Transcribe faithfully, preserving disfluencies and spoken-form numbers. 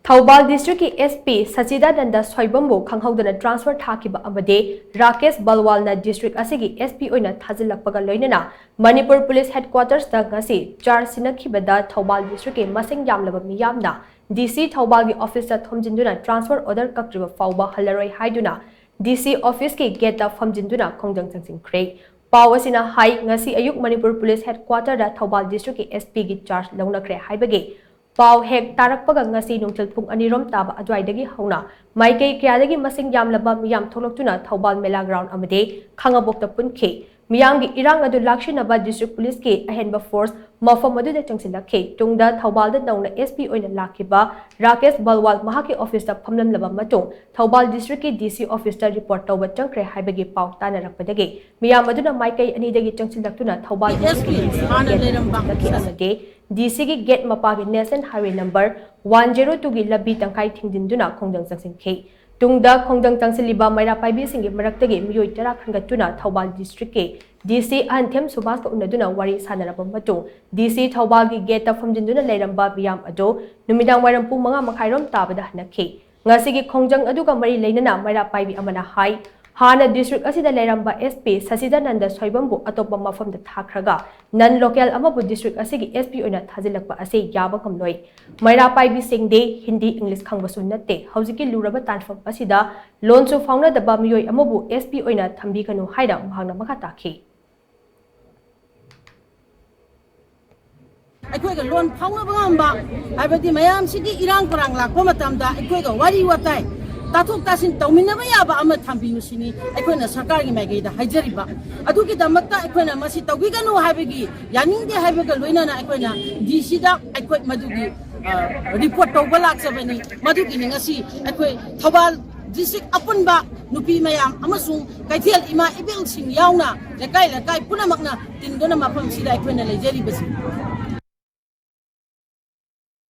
ꯊꯧꯕꯥꯜ ꯗꯤꯁꯇ꯭ꯔꯤꯛꯀꯤ S P ꯁꯆꯤꯗꯥꯅꯟꯗ ꯁꯣꯏꯕꯝꯕꯨ ꯈꯪꯍꯧꯗꯅ transfer ꯊꯥꯈꯤꯕ ꯑꯃꯗꯤ ꯔꯥꯀꯦꯁ ꯕꯜꯋꯥꯜꯅ ꯗꯤꯁꯇ꯭ꯔꯤꯛ ꯑꯁꯤꯒꯤ ꯑꯦꯁ ꯄꯤ ꯑꯣꯏꯅ ꯊꯥꯖꯤꯜꯂꯛꯄꯒ ꯂꯣꯏꯅꯅ ꯃꯅꯤꯄꯨꯔ ꯄꯨꯂꯤꯁ ꯍꯦꯗꯀ꯭ꯋꯥꯇꯔꯁꯇ ꯉꯁꯤ ꯆꯥꯔꯖ ꯁꯤꯟꯅꯈꯤꯕꯗ ꯊꯧꯕꯥꯜ ꯗꯤꯁꯇ꯭ꯔꯤꯛꯀꯤ ꯃꯁꯤꯡ ꯌꯥꯝꯂꯕ ꯃꯤꯌꯥꯝꯅ ꯗꯤ ꯁꯤ ꯊꯧꯕꯥꯜꯒꯤ ꯑꯣꯐꯤꯁꯇ ꯊꯣꯝꯖꯤꯟꯗꯨꯅ ꯇ꯭ꯔꯥꯟꯁꯐꯔ ꯑꯣꯔꯗꯔ ꯀꯛꯇ꯭ꯔꯤꯕ ꯐꯥꯎꯕ ꯍꯜꯂꯔꯣꯏ ꯍꯥꯏꯗꯨꯅ ꯗꯤ ꯁꯤ ꯑꯣꯐꯤꯁꯀꯤ ꯒꯦꯠꯇ ꯐꯝꯖꯤꯟꯗꯨꯅ ꯈꯣꯡꯖꯪ ꯆꯪꯁꯤꯟꯈ꯭ꯔꯦ꯫ ꯄꯥꯎ ꯑꯁꯤꯅ ꯍꯥꯏ, ꯉꯁꯤ ꯑꯌꯨꯛ ꯃꯅꯤꯄꯨꯔ ꯄꯨꯂꯤꯁ ꯍꯦꯗꯀ꯭ꯋꯥꯇꯔꯗ ꯊꯧꯕꯥꯜ ꯗꯤꯁꯇ꯭ꯔꯤꯛꯀꯤ ꯑꯦꯁ ꯄꯤꯒꯤ ꯆꯥꯔꯖ ꯂꯧꯅꯈ꯭ꯔꯦ ꯍꯥꯏꯕꯒꯤ ꯄꯥꯎ ꯍꯦꯛ ꯇꯥꯔꯛꯄꯒ ꯉꯁꯤ ꯅꯨꯡꯊꯤꯜ ꯄꯨꯡ ꯑꯅꯤꯔꯣꯝ ꯇꯥꯕ ꯑꯗꯨꯋꯥꯏꯗꯒꯤ ꯍꯧꯅ ꯃꯥꯏꯀꯩ ꯀꯌꯥꯗꯒꯤ ꯃꯁꯤꯡ ꯌꯥꯝꯂꯕ ꯃꯤꯌꯥꯝ ꯊꯣꯛꯂꯛꯇꯨꯅ ꯊꯧꯕꯥꯜ ꯃꯦꯂꯥ ꯒ꯭ꯔꯥꯎꯟ ꯑꯃꯗꯤ ꯈꯥꯉꯕꯣꯛꯇ ꯄꯨꯟꯈꯤ꯫ ꯃꯤꯌꯥꯝꯒꯤ ꯏꯔꯥꯡ ꯑꯗꯨ ꯂꯥꯛꯁꯤꯟꯅꯕ ꯗꯤꯁꯇ꯭ꯔꯤꯛ ꯄꯨꯂꯤꯁꯀꯤ ꯑꯍꯦꯟꯕ ꯐꯣꯔꯁ ꯃꯐꯝ ꯑꯗꯨꯗ ꯆꯪꯁꯤꯜꯂꯛꯈꯤ꯫ ꯇꯨꯡꯗ ꯊꯧꯕꯥꯜꯗ ꯅꯧꯅ ꯑꯦꯁ ꯄꯤ ꯑꯣꯏꯅ ꯂꯥꯛꯈꯤꯕ ꯔꯥꯀꯦꯁ ꯕꯜꯋꯥꯜ ꯃꯍꯥꯛꯀꯤ ꯑꯣꯐꯤꯁꯇ ꯐꯝꯂꯝꯂꯕ ꯃꯇꯨꯡ ꯊꯧꯕꯥꯜ ꯗꯤꯁꯇ꯭ꯔꯤꯛꯀꯤ ꯗꯤ ꯁꯤ ꯑꯣꯐꯤꯁꯇ ꯔꯤꯄꯣꯔꯠ ꯇꯧꯕ ꯆꯪꯈ꯭ꯔꯦ ꯍꯥꯏꯕꯒꯤ ꯄꯥꯎ ꯇꯥꯅꯔꯛꯄꯗꯒꯤ ꯃꯤꯌꯥꯝ ꯑꯗꯨꯅ ꯃꯥꯏꯀꯩ ꯑꯅꯤꯗꯒꯤ ꯆꯪꯁꯤꯜꯂꯛꯇꯨꯅ ꯊꯧꯕꯥꯜ ꯑꯦꯁ ꯄꯤ ꯗꯤꯁꯇ꯭ꯔꯤꯛꯀꯤ ꯍꯥꯟꯅ ꯒꯦꯠ ꯂꯩꯔꯝꯕ ꯆꯪꯁꯤꯜꯂꯛꯈꯤ ꯑꯃꯗꯤ ꯗꯤ ꯁꯤꯒꯤ ꯒꯦꯠ ꯃꯄꯥꯒꯤ national highway number one zero ꯇꯨꯒꯤ ꯂꯝꯕꯤ ꯇꯪꯈꯥꯏ ꯊꯤꯡꯖꯤꯟꯗꯨꯅ ꯈꯣꯡꯖꯪ ꯆꯪꯁꯤꯟꯈꯤ꯫ ꯇꯨꯡꯗ ꯈꯣꯡꯖꯪ ꯆꯪꯁꯤꯜꯂꯤꯕ ꯃꯩꯔꯥ ꯄꯥꯏꯕꯤꯁꯤꯡꯒꯤ ꯃꯔꯛꯇꯒꯤ ꯃꯤꯑꯣꯏ ꯇꯔꯥ ꯈꯟꯒꯠꯇꯨꯅ ꯊꯧꯕꯥꯜ ꯗꯤꯁꯇ꯭ꯔꯤꯛꯀꯤ ꯗꯤ ꯁꯤ ꯑꯍꯟꯊꯦꯝ ꯁꯨꯕꯥꯁꯀ ꯎꯅꯗꯨꯅ ꯋꯥꯔꯤ ꯁꯥꯟꯅꯔꯕ ꯃꯇꯨꯡ ꯗꯤ ꯁꯤ ꯊꯧꯕꯥꯜꯒꯤ ꯒꯦꯠꯇ ꯐꯝꯖꯤꯟꯗꯨꯅ ꯂꯩꯔꯝꯕ ꯃꯤꯌꯥꯝ ꯑꯗꯨ ꯅꯨꯃꯤꯗꯥꯡ ꯋꯥꯏꯔꯝ ꯄꯨꯡ ꯃꯉꯥ ꯃꯈꯥꯏꯔꯣꯝ ꯇꯥꯕꯗ ꯍꯟꯅꯈꯤ꯫ ꯉꯁꯤꯒꯤ ꯈꯣꯡꯖꯪ ꯑꯗꯨꯒ ꯃꯔꯤ ꯂꯩꯅꯅ ꯃꯩꯔꯥ ꯄꯥꯏꯕꯤ ꯑꯃꯅ ꯍꯥꯏ, ꯍꯥꯟꯅ ꯗꯤꯁꯇ꯭ꯔꯤꯛ ꯑꯁꯤꯗ ꯂꯩꯔꯝꯕ ꯑꯦꯁ ꯄꯤ ꯁꯆꯤꯗꯥꯅꯟꯗ ꯁꯣꯏꯕꯝꯕꯨ ꯑꯇꯣꯞꯄ ꯃꯐꯝꯗ ꯊꯥꯈ꯭ꯔꯒ ꯅꯟ ꯂꯣꯀꯦꯜ ꯑꯃꯕꯨ ꯗꯤꯁꯇ꯭ꯔꯤꯛ ꯑꯁꯤꯒꯤ ꯑꯦꯁ ꯄꯤ ꯑꯣꯏꯅ ꯊꯥꯖꯤꯜꯂꯛꯄ ꯑꯁꯤ ꯌꯥꯕ ꯉꯝꯂꯣꯏ꯫ ꯃꯩꯔꯥ ꯄꯥꯏꯕꯤꯁꯤꯡꯗꯤ ꯍꯤꯟꯗꯤ, ꯏꯪꯂꯤꯁ ꯈꯪꯕꯁꯨ ꯅꯠꯇꯦ꯫ ꯍꯧꯖꯤꯛꯀꯤ ꯂꯨꯔꯕ ꯇꯥꯟꯐꯝ ꯑꯁꯤꯗ ꯂꯣꯟꯁꯨ ꯐꯥꯎꯅꯗꯕ ꯃꯤꯑꯣꯏ ꯑꯃꯕꯨ ꯑꯦꯁ ꯄꯤ ꯑꯣꯏꯅ ꯊꯝꯕꯤꯒꯅꯨ ꯍꯥꯏꯅ ꯃꯍꯥꯛꯅ ꯃꯈꯥ ꯇꯥꯈꯤ꯫ ꯑꯩꯈꯣꯏꯒ ꯂꯣꯟ ꯐꯥꯎꯅꯕ ꯉꯝꯕ, ꯍꯥꯏꯕꯗꯤ ꯃꯌꯥꯝꯁꯤꯒꯤ ꯏꯔꯥꯡ ꯄꯔꯥꯡ ꯂꯥꯛꯄ ꯃꯇꯝꯗ ꯑꯩꯈꯣꯏꯒ ꯋꯥꯔꯤ ꯋꯥꯇꯥꯏ, ꯇꯥꯊꯣꯛ ꯇꯥꯁꯤꯟ ꯇꯧꯃꯤꯟꯅꯕ ꯌꯥꯕ ꯑꯃ ꯊꯝꯕꯤꯌꯨ ꯁꯤꯅꯤ ꯑꯩꯈꯣꯏꯅ ꯁꯔꯀꯥꯔꯒꯤ ꯃꯥꯏꯀꯩꯗ ꯍꯥꯏꯖꯔꯤꯕ꯫ ꯑꯗꯨꯒꯤꯗꯃꯛꯇ ꯑꯩꯈꯣꯏꯅ ꯃꯁꯤ ꯇꯧꯕꯤꯒꯅꯨ ꯍꯥꯏꯕꯒꯤ, ꯌꯥꯅꯤꯡꯗꯦ ꯍꯥꯏꯕꯒ ꯂꯣꯏꯅꯅ ꯑꯩꯈꯣꯏꯅ ꯗꯤ ꯁꯤꯗ ꯑꯩꯈꯣꯏ ꯃꯗꯨꯒꯤ, ꯑ, ꯔꯤꯄꯣꯔꯠ ꯇꯧꯕ ꯂꯥꯛꯆꯕꯅꯤ꯫ ꯃꯗꯨꯒꯤꯅꯤ ꯉꯁꯤ ꯑꯩꯈꯣꯏ ꯊꯧꯕꯥꯜ ꯗꯤꯁꯇ꯭ꯔꯤꯛ ꯑꯄꯨꯟꯕ ꯅꯨꯄꯤ ꯃꯌꯥꯝ ꯑꯃꯁꯨꯡ ꯀꯩꯊꯦꯜ ꯏꯃꯥ ꯏꯕꯦꯜꯁꯤꯡ ꯌꯥꯎꯅ ꯂꯩꯀꯥꯏ ꯂꯩꯀꯥꯏ ꯄꯨꯝꯅꯃꯛꯅ ꯇꯤꯟꯗꯨꯅ ꯃꯐꯝꯁꯤꯗ ꯑꯩꯈꯣꯏꯅ ꯂꯩꯖꯔꯤꯕꯁꯤ꯫